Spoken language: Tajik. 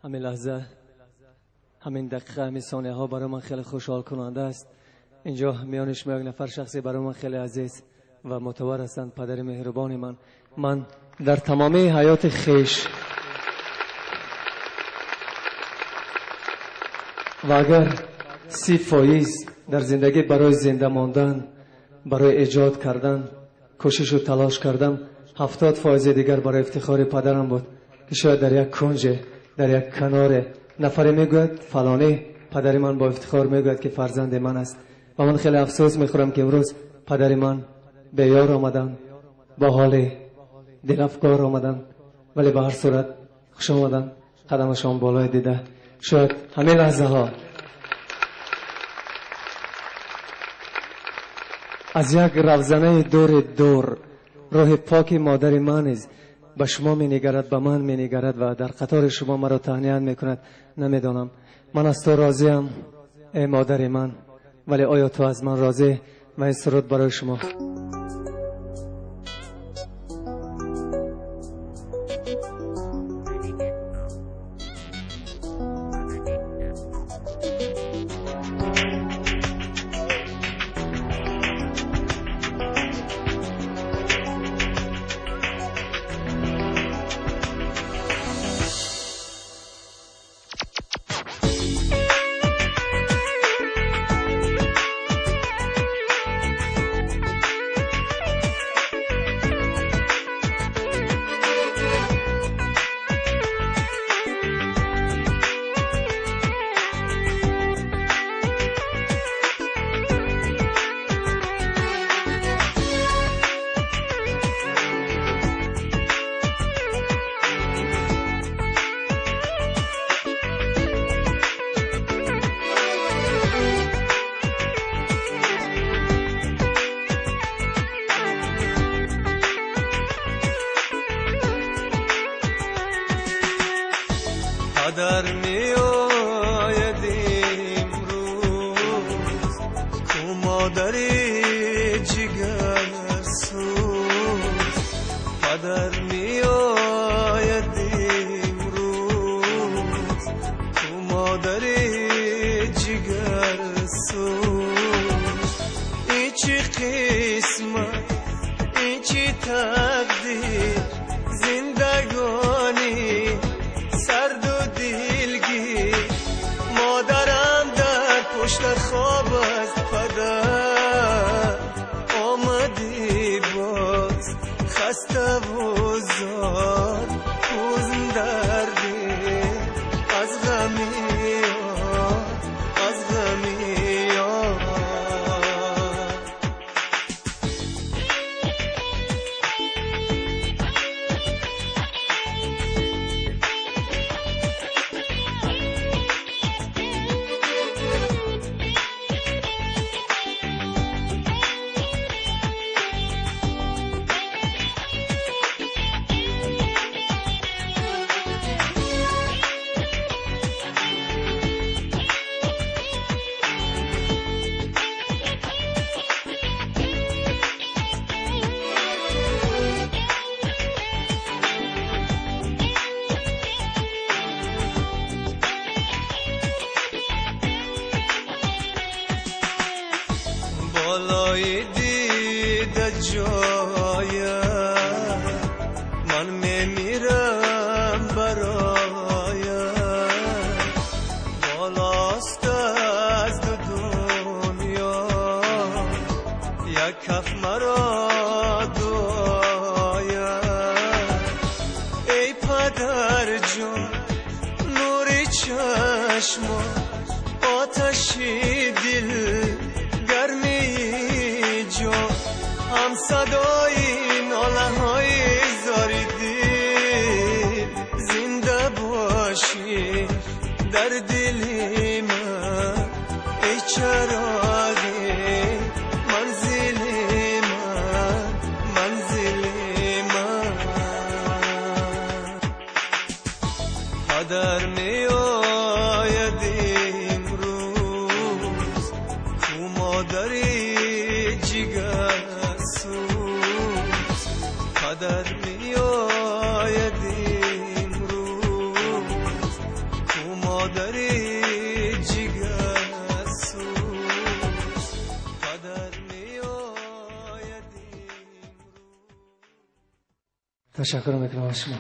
ҳамин лаҳза, ҳамин дақиқа, ҳамин сонияҳо барои ман хеле хушҳолкунанда аст. Инҷо миёни шумо як нафар шахсе барои ман хеле азиз ва мӯътабар ҳастанд, падари меҳрубони ман. Ман дар тамоми ҳаёти хеш ва агар 30% дар зиндагӣ барои зинда мондан, барои эҷод кардан кӯшишу талош кардам, 70% дигар барои ифтихори падарам буд, ки шояд дар як кунҷе, дар як каноре нафаре мегӯяд фалонӣ падари ман бо ифтихор мегӯяд, ки фарзанди ман аст. Ва ман хеле афсӯс мехӯрам, ки имрӯз падари ман беёр омаданд, бо ҳоли дилафгор омаданд, вале ба ҳар сурат хуш омаданд, қадамашон болои дида. Шояд ҳамин лаҳзаҳо аз як равзанаи дури дур роҳи поки модари ман низ ба шумо менигарад, ба ман менигарад ва дар қатори шумо маро таҳният мекунад. Намедонам, ман аз ту розиям, эй модари ман, вале оё ту аз ман розӣ? Ва ин суруд барои шумо. падар меояд имрӯз, ку модари ҷигарсӯз. Падар меояд имрӯз, ку модари ҷигарсӯз. Ин чӣ қисмат, ин чӣ тақдир, зиндагонӣ сарду дилгир. Модарам дар пушта хоб аст, падар омадӣ боз, хаставу зор, ҳузн дар дил аз ғами ёр, аз ғами ёр. Болои дида ҷоя ман мемирам бароя, болост аз ду дунё як каф маро дуоя. Эй падарҷон, нури чашмо, оташи дил, гармии ҷон, ҳам садои нолаҳои зори дил, зинда бошӣ дар дили ман, эй чароғи манзили ман, манзили ман. Падар меояд имрӯз, ку модари ҷигарсӯз. Падар меояд имрӯз, Ташаккур мекунам аз шумо.